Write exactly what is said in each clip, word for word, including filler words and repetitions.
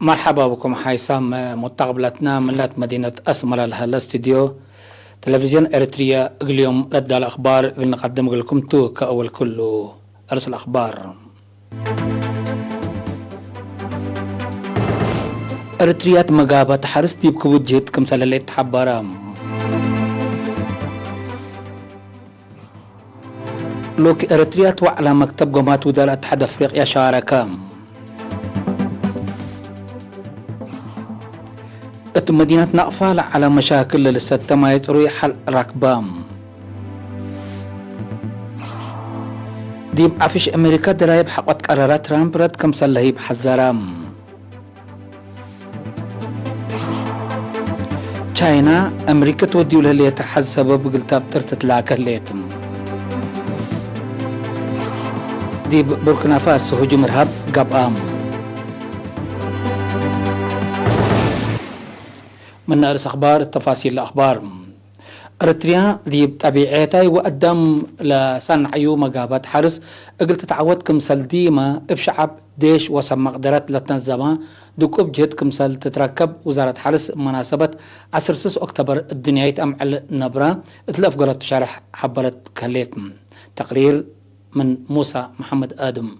መርሐባ ብኩም ሓይሳም ሙተቅብለትና ምለት መዲነት አስመረ ለሀለ ስቱድዮ ተለቪዝዮን ኤረትርየ፣ እግል ዮም ለትዳለ አክባር እግል ንቀድም እግልኩም ቱ። ከአወል ክሉ፣ አርእስ አልአክባር። ኤረትርያት መጋበት ሐርስ ዲብ ክቡድ ጅህድ ክምሰል ህሌት ተሐበረ። ሉክ ኤረትርያት ወዐለ መክተብ ጎማት ውዘራእ እትሓድ አፍሪቅያ ሻረከ። እት መዲነት ናቅፋ ለዐለ መሻክል ለልሰተ ማይ ጽሩይ ሐል ረክበ። ዲብ ዐፍሽ አሜሪከ ደራይብ ሐቆት ቀረረ፣ ትራምፕ ረድ ክምሰል ለህይብ ሐዘረ። ቻይና፣ አምሪከ ትወድዩ ለህሌት ሐዝ ሰበብ እግል ተብጥር ትትላከ ህሌት። ዲብ ቡርኪናፋሶ ህጁም እርሃብ ገብአ። ምን አርእስ አክባር ተፋሲል ለአክባር። ኤረትርያ ዲብ ጠቢዔታይ ወአዳም ለሰንዐዩ መጋባት ሐርስ እግል ትትዐወት ክምሰል ዲመ እብ ሸዐብ ዴሽ ወሰብ መቅደረት ለትነዘመ ድቁብ ጅህድ ክምሰል ትትረከብ ውዛረት ሐርስ፣ መናሰበት ዐስር ስስ ኦክቶበር እድንያይት አምዕል ነብረ እት ለአፍገረቱ ሸርሕ ሐበረት ከህሌት። ተቅሪር ምን ሙሳ መሐመድ አድም።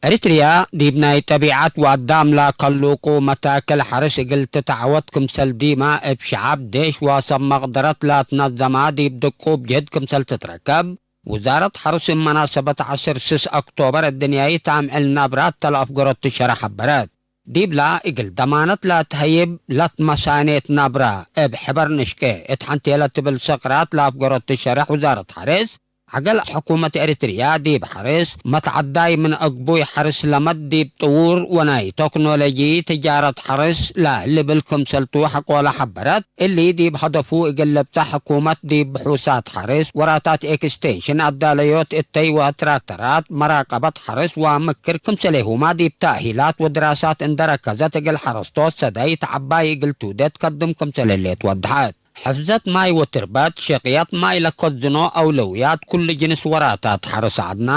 ኤሪትርያ ዲብ ናይ ጠቢዐት ወአዳም ለከሉቁ መታክል ሐርስ እግል ትትዐወት ክምሰል ዲመ እብ ሸዐብ፣ ዴሽ ወሰብ መቅደረት ለትነዘመ ዲብ ድቁብ ጅህድ ክምሰል ትትረከብ፣ ውዛረት ሐርስ እብ መናሰበት ዐስር ስስ ኦክቶበር እድንያይት አምዕል ነብረ እተ ለአፍገረቱ ሸርሕ ሐበረት። ዲብላ እግል ደማነት ለትሀይብ ለትመሳኔት ነብረ እብ ሕበር ንሽቄ እት ሐንቴ ለትብል ሰቅራት ለአፍገረቱ ሸርሕ ውዛረት ሐርስ፣ ዐገል ሕኩመት ኤሪትርያ ዲብ ሐርስ መትዐዳይ ምን አግቡይ ሐርስ ለመድ ዲብ ጥዉር ወናይ ቶክኖሎጂ ትጃረት ሐርስ ለልብል ክምሰልቱ ሐቆለ ሐበረት። እሊ ዲብ ሀደፉ እግል ልብጸሕ ሕኩመት ዲብ ብሑሳት ሐርስ፣ ወራታት ኤክስቴንሽን፣ አዳለዮት እተይ ወትራክተራት፣ መራቀበት ሐርስ ወምክር ክምሰሌሁማ ዲብ ተእሂላት ወድራሳት እንዴ ረከዘት እግል ሐረስቶት ሰዳይት ዐባይ እግል ትውዴ ትከድም ክምሰል ህሌት ወድሐት። ሕፍዘት ማይ ወትርበት፣ ሽቅየት ማይ ለከዝኖ አውለውያት ኩሉ ጅንስ ወራታት ሐርስ ዐድና፣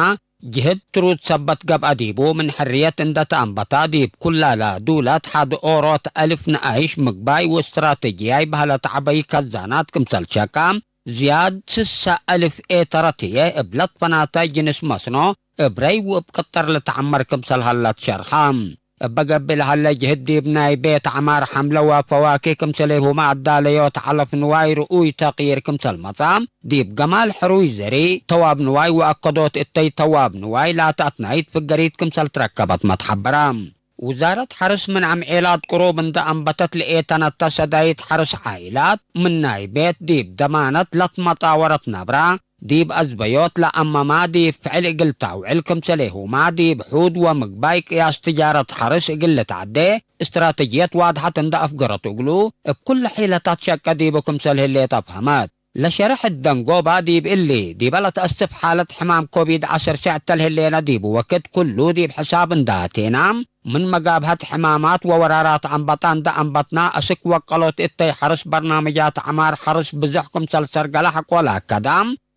ጅህድ ትሩድ ሰበት ገብአ ዲቡ፣ ምን ሕርየት እንደ ተአንበታ ዲብ ኩላላ ዱላት ሐድ ኦሮት አልፍ ነአይሽ ምግባይ ወእስትራተጂያይ በህለት ዐበይ ከዛናት ክምሰል ሸቀ፣ ዝያድ ስሰ አልፍ ኤተረት ህዬ እብ ለትፈናተ ጅንስ መስኖ እብ ረይ ወእብ ቅጠር ልትዐመር ክምሰል ሀለት ሸርሐ። እበ ገብእ ለሀለ ጅህድ ዲብ ናይ ቤት ዐማር ሐምለ ወፈዋኪህ ክምሰሌሁመ አዳለዮት ዐለፍ ንዋይ ርኡይ ተቅይር ክምሰል መጽአ፣ ዲብ ገማል ሕሩይ ዘሪ፣ ተዋብ ንዋይ ወአከዶት እተይ ተዋብ ንዋይ ላተ አትናይት ፍገሪት ክምሰል ትረከበት መትሐበረ። ውዛረት ሐርስ ምን አምዔላት ቅሩብ እንደ አንበተት ለኤተነተ ሰዳይት ሐርስ ዓኢላት ምን ናይ ቤት ዲብ ደማነት ለትመጣወረት ነብራ፣ ዲብ አዝበዮት ለአመማ ዲብ ፍዕል እግል ታውዕል ክምሰሌሁማ፣ ዲብ ሑድ ወምግባይ ቅያስ ትጃረት ሐርስ እግል ልትዐዴ እስትራተጅየት ዋድሐት እንደ አፍገረቱ እግሉ፣ እብ ኩለ ሒለታት ሸቀ ዲቡ ክምሰል ህሌት አፍሀመት። ለሸርሕ ደንጎባ ዲብ እሊ፣ ዲበ ለተአስፍ ሓለት ሕማም ኮቪድ ዐሰርተ ሸዕ እተ ለህሌነ ዲቡ ወክድ ኩሉ ዲብ ሕሳብ እንደ አቴና፣ ምን መጋብሀት ሕማማት ወወራራት አንበጣ እንደ አንበትና፣ አስክ ወቀሎት እተይ ሐርስ በርናምጃት ዐማር ሐርስ ብዞሕ ክምሰል ሰርገለ ሐቆ ለአከዳ፣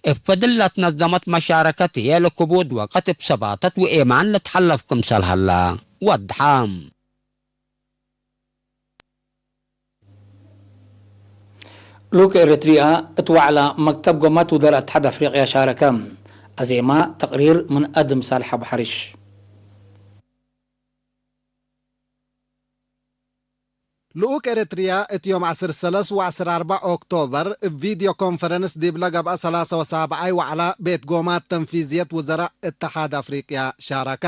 እብ ፈድል ለትነዘመት መሻረከት ህዬ ለክቡድ ወቀት እብ ሰባተት ወኤማን ልትሐለፍ ክምሰል ሀላ ወድሐ። ሉክ ኤረትርያ እት ወዕላ መክተብ ጎማት ውደር አትሓድ አፍሪቅያ ሻረከ። አዜማ፣ ተቅሪር ምን አድም ሳልሕ አቡ ሐሪሽ። ልኡክ ኤረትርያ እት ዮም ዐስር ሰለስ ወዐስር አርበዕ ኦክቶበር እብ ቪድዮ ኮንፈረንስ ዲብለ ገብአ ሰላሰ ወሳብዓይ ወዕላ ቤት ጎማት ተንፊዝየት ውዘራእ እትሓድ አፍሪቅያ ሻረከ።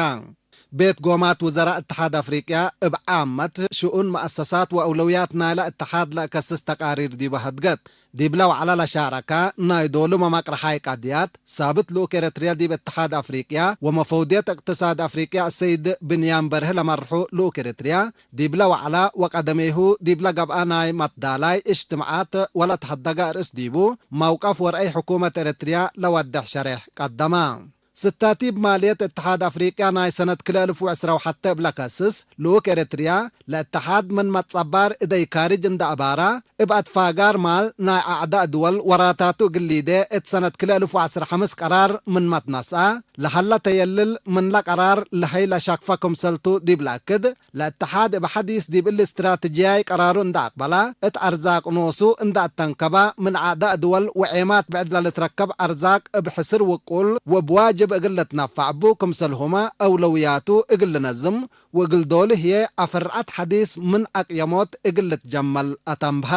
ቤት ጎማት ውዘራእ እትሓድ አፍሪቅያ እብ ዓመት ሽኡን መአሰሳት ወአውለውያት ናይለ እትሓድ ለአከስስ ተቃሪር ዲበ ሀድገት። ዲብለ ወዕለ ለሻረከ ናይ ዶሉ መመቅረሓይ ቀድያት፣ ሳብት ልኡክ ኤረትርየ ዲብ እትሓድ አፍሪቅያ ወመፈውድየት እቅትሳድ አፍሪቅያ አሰይድ ብንያም በርህ ለመርሑ ልኡክ ኤረትርየ፣ ዲብለ ወዕለ ወቀደሜሁ ዲብለ ገብአ ናይ መትዳላይ እጅትማዓት ወለትሀደገ አርእስ ዲቡ፣ መውቀፍ ወርአይ ሕኩመት ኤረትርየ ለወዴሕ ሸሬሕ ቀደመ። ስታቲብ ማልየት እትሓድ አፍሪቅያ ናይ ሰነት ክልኤ እልፍ ወዕስራ ወሐቴ እብ ለከስስ ልኡክ ኤረትርያ፣ ለእትሓድ ምን መትጸባር እደይ ካርጅ እንደ አባራ፣ እብ አትፋጋር ማል ናይ አዕዳእ ድወል ወራታቱ እግል ሊዴ እት ሰነት ክልኤ እልፍ ወዐስር ሐምስ ቀራር ምንመ ትነስአ፣ ለሀለ ተየልል ምንለ ቀራር ለሀይ ለሸክፈ ክምሰልቱ ዲብ ለአክድ፣ ለእትሓድ እብ ሐዲስ ዲብ እሊ እስትራትጅያይ ቀራሩ እንደ አቅበላ፣ እት አርዛቅ ኖሱ እንደ አተንከባ፣ ምን አዕዳእ ድወል ወዔማት ብዕድ ለልትረከብ አርዛቅ እብ ሕስር ውቁል ወእብ ዋጅብ እግል ልትነፈዕ እቡ፣ ክምሰልሁመ አውለውያቱ እግል ልነዝም ወእግል ዶሉ ህዬ አፈርዐት ሐዲስ ምን አቅየሞት እግል ልትጀመል አተንብሀ።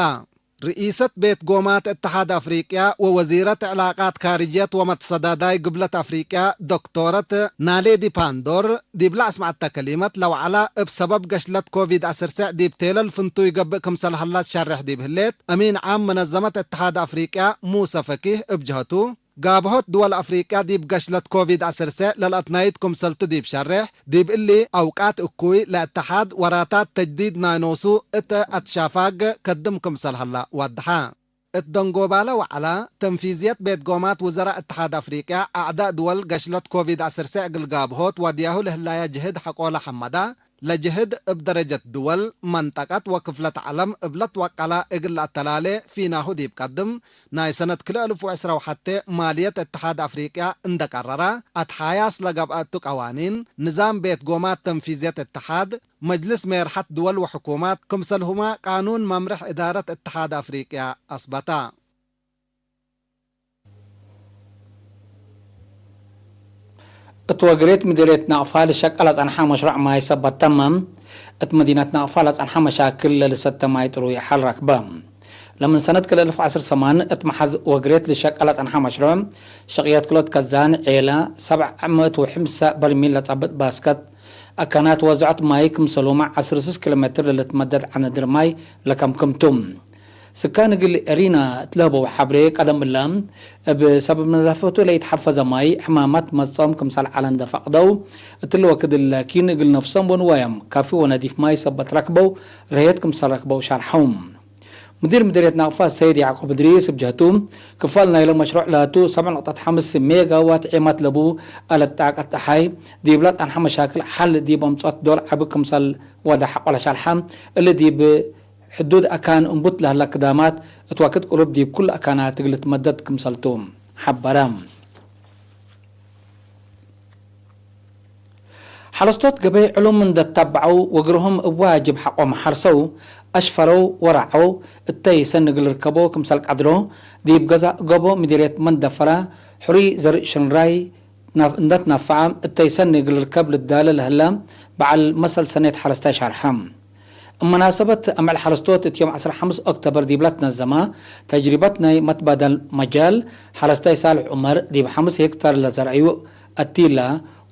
ርኢሰት ቤት ጎማት እትሓድ አፍሪቅያ ወወዚረት ዕላቃት ካርጅየት ወመትሰዳዳይ ግብለት አፍሪቅያ ዶክቶረት ናሌዲ ፓንዶር ዲብለ አስመዐተ ከሊመት ለወዐላ፣ እብ ሰበብ ገሽለት ኮቪድ ዐስር ዲብ ቴለል ፍንቱይ ገብእ ክምሰል ሀላ ትሸሬሕ ዲብ ህሌት፣ አሚን ዓም መነዘመት እትሓድ አፍሪቅያ ሙሰ ፈኪህ እብ ጀሀቱ፣ ጋብሆት ድወል አፍሪቅያ ዲብ ገሽለት ኮቪድ ዐስር ለልአትናይት ክምሰልቱ ዲብ ሸሬሕ፣ ዲብ እሊ አውቃት እኩይ ለእትሓድ ወራታት ተጅዲድ ናይ ኖሱ እተ አትሻፋግ ከድም ክምሰል ሀላ ወድሐ። እት ደንጎባለ ወዐላ፣ ተንፊዝየት ቤት ጎማት ውዘራእ እትሓድ አፍሪቅያ፣ አዕዳእ ድወል ገሽለት ኮቪድ ዐስር እግል ጋብሆት ወድያሁ ለህላየ ጅህድ ሐቆለ ሐመዳ፣ ለጅህድ እብ ደረጀት ድወል፣ መንጠቀት ወክፍለት ዐለም እብ ለትወቀላ እግል ለአተላሌ ፊናሁ ዲብ ቀድም፣ ናይ ሰነት ክልኤ እልፍ ወዕስራ ወሐቴ ማልየት እትሓድ አፍሪቅያ እንደ ቀረረ፣ አትሓያስ ለገብአ እቱ ቀዋኒን፣ ንዛም ቤት ጎማት ተንፊዝየት እትሓድ፣ መጅልስ ሜርሐት ድወል ወሕኩማት፣ ክምሰልሁመ ቃኑን መምርሕ እዳረት እትሓድ አፍሪቅያ አስበታ። እት ወግሬት ምዴርየት ናቅፋ ልሸቀል አጸንሐ መሽሩዕ ማይ ሰበት ተመ፣ እት መዲነት ናቅፋ ለጸንሐ መሻክል ለልሰተ ማይ ጥሩይ ሐል ረክበ። ለምን ሰነት ክልኤ እልፍ ዐስር ሰማን እት መሐዝ ወግሬት ልሸቀል አጸንሐ መሽሩዕ፣ ሸቅየት ክሎት ከዛን ዔለ ሰብዕ ምእት ወሐምሳ በርሚል ለጸብጥ ባስከት አካናት ወዝዐት ማይ ክምሰልሁመ ዐስር ስስ ኪሎ ሜትር ለልትመደድ ዐነድር ማይ ለከምክም ቱ። ስካን እግል ኤሪና እት ለህበው ሐብሬ፣ ቀደም እለ እብ ሰበብ ነዛፈቱ ለኢትሐፈዘ ማይ ሕማማት መጽኦም ክምሰል ዐለ እንደ ፈቅደው፣ እትሊ ወክድ ላኪን እግል ነፍሶም ወንዋዮም ካፊ ወነዲፍ ማይ ሰበት ረክበው፣ ረህየት ክምሰል ረክበው ሸርሐው። ሙዲር ምዲርየት ናቅፋ ሰይድ ያዕቆብ እድሪስ እብ ጀህቱ፣ ክፋል ናይለ መሽሩዕ ላቱ ሰብዕ ነቅጠት ሐምስ ሜጋዋት ዔማት ለቡ አለት ጣቀት ጸሓይ፣ ዲብለ ጸንሐ መሻክል ሐል ዲብ አምጽኦት ዶር ዐቢ ክምሰል ወደ ሐቆ ለሸርሐ፣ እሊ ዲብ ሕዱድ አካን እንቡት ለህለ ክዳማት እት ወክድ ቅሩብ ዲብ ኩሉ አካናት እግል ልትመደድ ክምሰልቱ ሐበረ። ሐረስቶት ገበይ ዕሉም እንደ ተበዐው ወእግርሆም እብ ዋጅብ ሐቆም ሐርሰው፣ አሽፈረው ወረዐው፣ እተይ ሰኒ እግል ርከቦ ክምሰል ቀድሮ፣ ዲብ ገዛእ ጎቦ ምዲርየት መንደፈራ፣ ሕሩይ ዘርእ ሽንራይ፣ ናፍ-፣ እንደ ትነፈዐ እተይ ሰኒ እግል ርከብ ልዳለ ለህለ በዐል መሰል ሰኔት ሐረስታይ ሻርሐ። እብ መናሰበት አምዕል ሐረስቶት እት ዮም ዐስር ሐምስ ኦክቶበር ዲብለ ትነዘመ ተጅሪበት ናይ መትባደል መጃል፣ ሐረስታይ ሳልሕ ዑመር ዲብ ሐምስ ሄክታር ለዘርአዩ አቲላ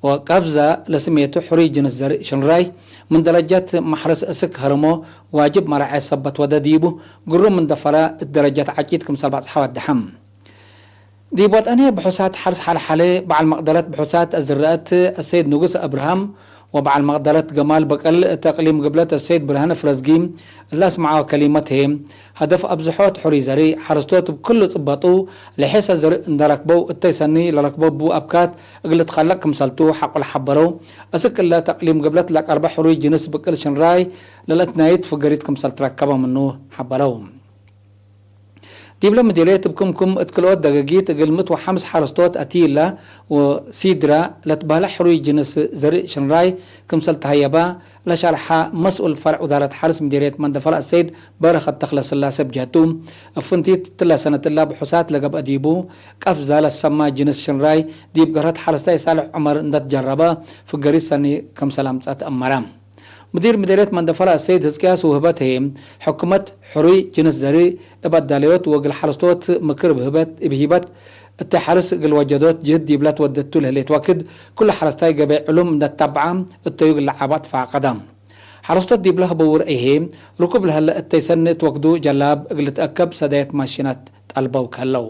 ወቀፍዘ ለስሜቱ ሕሩይ ጅንስ ዘርእ ሽንራይ ምን ደረጀት መሕረስ እስክ ሀርሞ ዋጅብ መራዐየት ሰበት ወደ ዲቡ ግሩም ምን ደፈረ እት ደረጀት ዐጪት ክምሰል በጽሐ ወደሐ። ዲብ ወጠንየ ብሑሳት ሐርስ ሐልሐለ፣ በዐል መቅደረት ብሑሳት አዝረአት አሰይድ ንጉስ አብርሃም ወበዐል መቅደረት ገማል በቀል እት አቅሊም ግብለት አሰይድ ብርሃነ ፍረዝጊ እለ አስመዐወ ከሊመት ህዬ፣ ሀደፍ አብዝሖት ሕሩይ ዘርእ፣ ሐረስቶት እብ ክሉ ጽበጡ ለሔሰ ዘርእ እንደ ረክበው እተይ ሰኒ ለረክበው እቡ አብካት እግል ልትከለቅ ክምሰልቱ ሐቆ ለሐበረው፣ አስክ እለ ተቅሊም ግብለት ለቀርበ ሕሩይ ጅንስ ብቅል ሽንራይ ለልአትናይት ፍገሪት ክምሰል ትረከበ ምኑ ሐበረው። ዲብለ ምዲርየት እብ ክምኩም እት ክልኦት ደገጊት እግል ምእት ወሐምስ ሐረስቶት አቲላ ወሲድራ ለትበህለ ሕሩይ ጅንስ ዘርእ ሽንራይ ክምሰል ተሀየበ ለሸርሐ መስኡል ፈርዕ ውዳረት ሐርስ ምዲርየት መንደፈራ አሰይድ በረኸት ተኽለስላሴ እብ ጀህቱ፣ እብ ፍንቲት እትለ ሰነት እላ ብሑሳት ለገብአ ዲቡ ቀፍዘ ለሰማ ጅንስ ሽንራይ ዲብ ገርሀት ሐረስታይ ሳልሕ ዑመር እንደ ትጀረበ ፍገሪት ሰኒ ክምሰል አምጸአት አመረ። ሙዲር ምዲርየት መንደፈራ አሰይድ ህዝቅያስ ውህበት ህዬ፣ ሕኩመት ሕሩይ ጅንስ ዘርእ እብ አዳለዮት ወእግል ሐረስቶት ምክር እብ ህበት፣ እብ ሂበት፣ እተ ሐርስ እግል ወጀዶት ጅህድ ዲብለ ትወደቱ ለህሌት ወክድ፣ ኩሉ ሐረስታይ ገበይ ዕሉም እንደ ተበዐ እተዩ እግል ለዓባ ትፋቀደ። ሐረስቶት ዲብለ ህበው ርእይ ህዬ፣ ርኩብ ለህለ እተይ ሰኒ እት ወክዱ ጀላብ እግል ልትአከብ ሰዳየት ማሽናት ጠልበው ከህለው።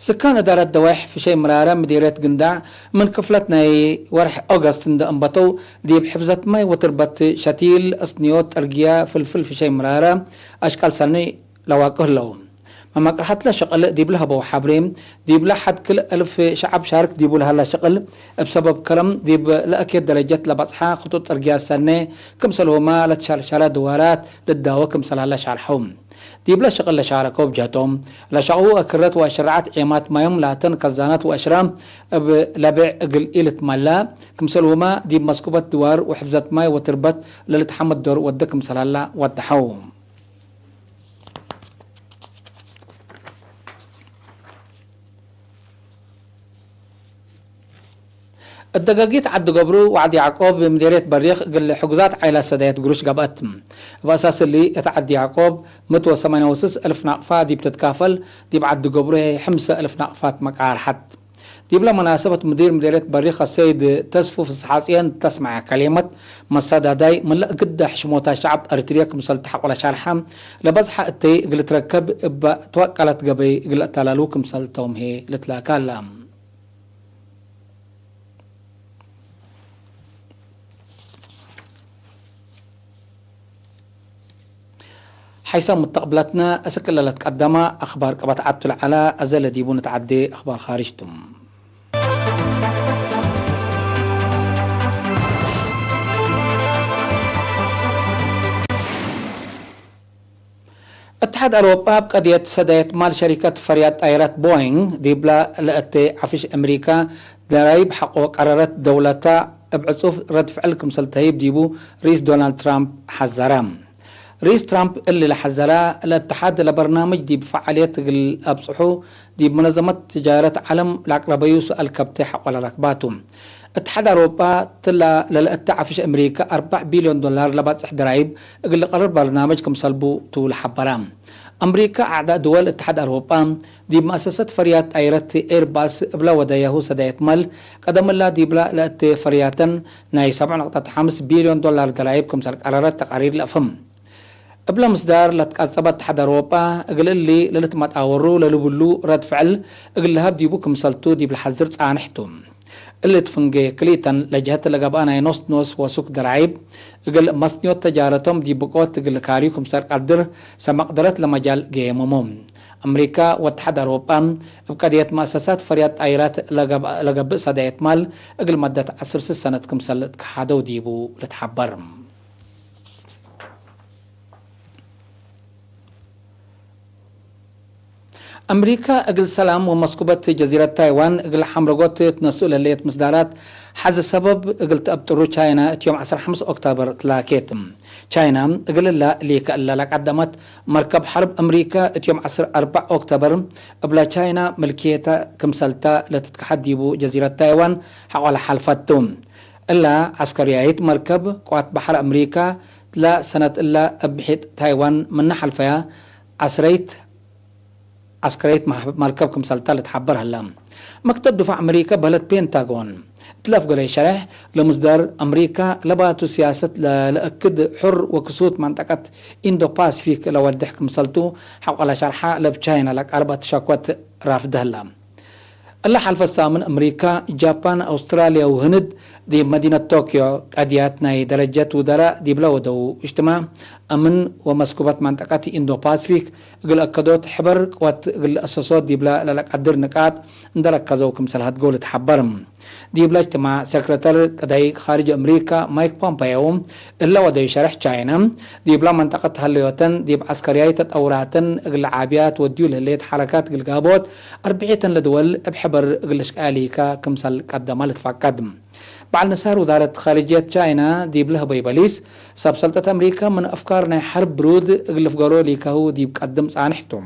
ስካን እዳረት ደዋይሕ ፍሸይ ምራረ ምዲርየት ግንዳዕ ምን ክፍለት ናይ ወርሕ ኦገስት እንደ እንበተው፣ ዲብ ሕፍዘት ማይ ወትርበት ሸቲል፣ እስንዮት፣ ጥርግያ፣ ፍልፍል ፍሸይ ምራረ አሽቃል ሰኒ ለዋቅህ ህለው። መቅርሐት ለሸቅል ዲብ ለሀበው ሐብሬ፣ ዲብለ ሐድ ክል እልፍ ሸዐብ ሻርክ ዲቡ ለሀላ ሸቅል፣ እብ ሰበብ ከረም ዲብ ለእኬት ደረጀት ለበጽሐ ክጡጥ ጽርግያት ሰኔ ክምሰልሁመ ለትሸርሸረ ድዋራት ልዳወ ክምሰል ሀለ ሻርሐው። ዲብለ ሸቅል ለሻረከው ብጀቶም፣ ለሸቅሁ እክረት ወአሽረዐት ዔማት ማዮም ላተን ከዛናት ወአሽረ እብ ለቤዕ እግል ኢልትመላ፣ ክምሰልሁመ ዲብ መስኩበት ድዋር ወሕፍዘት ማይ ወትርበት ለልትሐመድ ዶር ወደ ክምሰል ሀላ ወደሐው። እት ደገጊት ዐዲ ገብሩ ወዐዲ ያዕቆብ ምዴርየት በሪኽ እግል ሕጉዛት ዓይላት ሰዳየት ግሩሽ ገብአት። እብ አሳስ እሊ፣ እት ዐዲ ያዕቆብ ምእት ወሰማንያ ወስስ እልፍ ናቅፋ ዲብ ትትካፈል፣ ዲብ ዐዲ ገብሩ ህይ ሕምሰ እልፍ ናቅፋት መቃርሐት። ዲብለ መናሰበት ሙዲር ምዴርየት በሪኽ አሰይድ ተስፉ ፍስሐጽዮን ተስመዐ ከሌመት፣ መሰዳዳይ ምን ለእግደ ሕሽሞታ ሸዐብ ኤሪትርየ ክምሰል ተሐቆለ ሻርሐ፣ ለበዝሐ እተይ እግል ትረከብ እበ ትወቀለት ገበይ እግል አተላሉ ክምሰል ተውም ህዬ ልትላካለ። ሐይሰ ሙተቅብለትነ፣ እስክ እለ ለትቀደመ አክባር ቅበት ዐቱ ለዐለ፣ አዘ ለዲቡ ንትዐዴ አክባር ካርጅ ቱ። እትሓድ አውሮጳ እብ ቀድየት ሰዳየት ማል ሸሪከት ፈርያት ጣይራት ቦይንግ ዲብላ ለእቴ ዐፍሽ አምሪካ ደራይብ ሐቆ ቀረረት፣ ደውለታ እብ ዕጹፍ ረድ ፍዕል ክምሰል ተህይብ ዲቡ ርኢስ ዶናልድ ትራምፕ ሐዘረ። ርኢስ ትራምፕ እሊ ለሐዘረ፣ ለእትሓድ ለበርናምጅ ዲብ ፈዓልየት እግል አብጽሑ ዲብ መነዘመት ትጃረት ዐለም ለአቅረበዩ ሰኣል ከብቴ ሐቆለ ረክባቱ። እትሓድ አውሮጳ ትላ ለለእተ ዐፍሽ አምሪካ አርበዕ ቢልዮን ዶላር ለባጽሕ ደራይብ እግል ልቀርር በርናምጅ ክምሰል ቡ ቱ ለሐበረ። አምሪካ አዕዳእ ድወል እትሓድ አውሮጳ ዲብ መአሰሰት ፈርያት ጣይረት ኤርባስ እብለ ወደያሁ ሰዳየት ማል፣ ቀደም እላ ዲብላ ለእቴ ፈርያተን ናይ ሰብዕ ነቅጠት ሐምስ ቢልዮን ዶላር ደራይብ ክምሰል ቀረረት ተቃሪር ለአፍህም። እብለ ምስዳር ለትቀጸበ እትሓድ አውሮጳ፣ እግል እሊ ለልትመጣወሩ ለልብሉ ረድ ፍዕል እግል ለሀብ ዲቡ ክምሰልቱ ዲብ ለሐዝር ጻንሕ ቱ። እሊ እት ፍንጌ ክልኢተን ለጀሀት ለገብአ ናይ ኖስ ኖስ ወሱክ ደራይብ፣ እግል መስንዮት ተጃረቶም ዲብ ብቆት እግል ልካርዩ ክምሰል ቀድር፣ ሰመቅደረት ለመጃል ገየምሙ። አምሪካ ወእትሓድ አውሮጳ፣ እብ ቀድየት መአሰሳት ፈርያት ጣይራት ለገብ-፣ ለገብእ ሰዳየት ማል፣ እግል መደት ዐስር ሰነት ክምሰል ትከሓደው ዲቡ ልትሐበር። አምሪካ እግል ሰላም ወመስኩበት ጀዚረት ታይዋን እግል ሐምረጎት ትነስኡ ለህሌት ምስዳራት ሐዚ ሰበብ እግል ተአብጥሩ ቻይና እት ዮም ዐስር ሐምስ ኦክቶበር ትላኬት። ቻይና እግል እላ ሊከ እለ ለቀደመት መርከብ ሐርብ አምሪካ እት ዮም ዐስር አርበዕ ኦክቶበር እብለ ቻይና ምልክየተ ክምሰልታ ለትትከሐድ ዲቡ ጀዚረት ታይዋን ሐቆለ ሐልፈት ቱ። እላ ዐስከርያይት መርከብ ቅዋት በሐር አምሪካ ለሰነት እለ እብ ምሒጥ ታይዋን ምነ ሐልፈያ ዐስረይት ዐስከርያይት መ-፣ መርከብ ክምሰልታ ልትሐበር ሀላ። መክተብ ድፋዕ አምሪካ በህለት ፔንታጎን እት ለአፍገረየ ሸሬሕ፣ ለምስዳር አምሪካ ለባቱ ሲያሰት ለ-፣ ለእክድ ሑር ወክሱት መንጠቀት ኢንዶ ፓሲፊክ ለወድሕ ክምሰልቱ ሐቆለ ሸርሐ፣ ለብ ቻይና ለቀርበት ሸኮት ራፍደ ሀላ። እለ ሐልፈት ሳምን አምሪካ፣ ጃፓን፣ አውስትራልያ ወህንድ ዲብ መዲነት ቶክዮ ቀድያት ናይ ደረጀት ውደራእ ዲብለ ወደው እጅትማዕ አምን ወመስኩበት መንጠቀት ኢንዶ ፓሲፊክ እግል አከዶት ሕበር ቅወት እግል ለአሰሶት ዲብለ ለለቀድር ንቃጥ እንደ ረከዘው ክምሰል ሀድገው ልትሐበር። ዲብለ እጅትማዕ ሰክረተር ቅደይ ካርጅ አምሪካ ማይክ ፖምፐዮ እለ ወደዩ ሸርሕ ቻይና ዲብለ መንጠቀት ሀለዮተን ዲብ ዐስከርያይ ተጠውራተን እግል ዓብያት ወድዩ ለህሌት ሐረካት እግል ጋብኦት አርብዔተን ለድወል እብ ሕበር እግል ልሽቀያ ሊካ ክምሰል ቀደመ ልትፈቀድ። በዐል ንሳር ውዛረት ካርጅየት ቻይና ዲብ ለህበዩ በሊስ፣ ሰብ ሰልጠት አምሪካ ምን አፍካር ናይ ሐርብ ብሩድ እግል ልፍገሮ ሊካሁ ዲብ ቀድም ጻንሕ ቱ።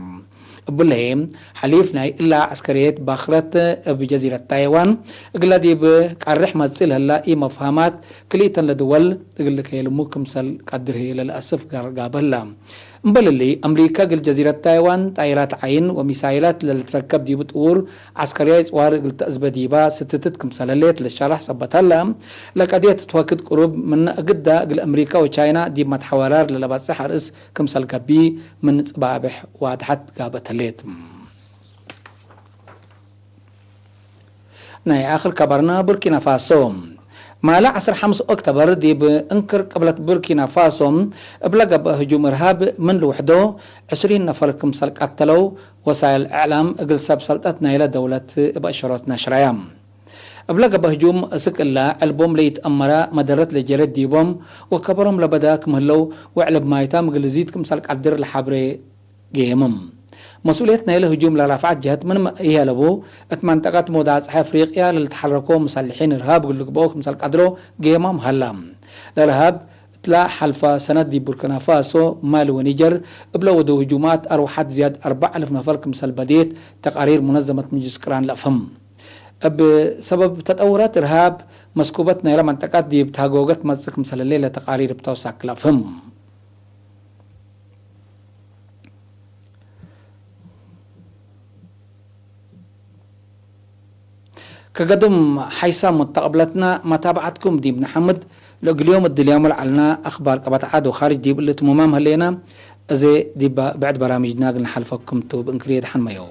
እብለ ህዬ፣ ሐሊፍ ናይ እላ ዐስከርየት ባክረት እብ ጀዚረት ታይዋን፣ እግለ ዲብ ቀርሕ መጽእ ለህላ ኢመፍሀማት ክልኢተን ለድወል እግል ልከየልሙ ክምሰል ቀድር ህዬ ለለአስፍ ጋር ጋብእ ህላ። እምበል እሊ፣ አምሪካ እግል ጀዚረት ታይዋን ጣይራት ዓይን ወሚሳይላት ለልትረከብ ዲቡ ጥዉር ዐስከርያይ ጽዋር እግል ተአዝበ ዲባ ስትትት ክምሰል ህሌት ልትሸረሕ ሰበት ሀለ። ለቀድየት እት ወክድ ቅሩብ ምነ እግዳ እግል አምሪካ ወቻይና ዲብ መትሐወራር ለለበጽሕ አርእስ ክምሰል ገብእ ምን ጽባብሕ ዋድሐት ጋብአት ህሌት። ናይ አክር ከበርነ ቡርኪና ፋሶ። ማለ ዐስር ሐምስ ኦክተበር ዲብ እንክር ቅብለት ቡርኪና ፋሶ እብለ ገብአ ህጁም እርሃብ ምን ልውሕዶ ዕስሪን ነፈር ክምሰል ቀተለው ወሳይል እዕላም እግል ሰብ ሰልጠት ናይለ ደውለት እብ አሸሮት ነሽረያ። እብለ ገብአ ህጁም እስክ እለ ዕልቦም ለኢትአመረ መደረት ለጀረት ዲቦም ወከበሮም ለበዳ ክም ህለው ወዕልብ ማይታም እግል እዚድ ክምሰል ቀድር ለሐብሬ ጌምም። መስኡልየት ናይለ ህጁም ለራፍዐት ጀሀት ምንመ ኢሀለቡ፣ እት መንጠቀት መውዳጽሐ አፍሪቅያ ለልትሐረኮ ሙሰልሒን እርሃብ እግል ልግበኦ ክምሰል ቀድሮ ጌማም ሀላ። ለእርሃብ እትላ ሐልፈ ሰነት ዲብ ቡርኪና ፋሶ፣ ማሊ ወኒጀር እብለ ወደው ህጁማት አርወሐት ዝያድ አርበዕ አልፍ ነፈር ክምሰል በድየት ተቃሪር ሙነዘመት ምጅልስ ቅራን ለአፍህም። እብ ሰበብ ተጠውራት እርሃብ መስኩበት ናይለ መንጠቀት ዲብ ተሀጎገት መጽእ ክምሰል ህሌ ለተቃሪር እብ ተውሳክ ለአፍህም። ከገድም ሐይሳም ሙተቅብለትነ መታብዐትኩም ዲብ ነሐምድ፣ ለእግል ዮም እድልያሙ ለዐልነ አክባር ቀበት ዐድ ወካርጅ ዲብ ልትሙማም ህሌነ፣ እዜ ዲብ ብዕድ በራምጅና እግል ነሐልፈኩም ቱ፣ እብ እንክርየ ደሐን መየው።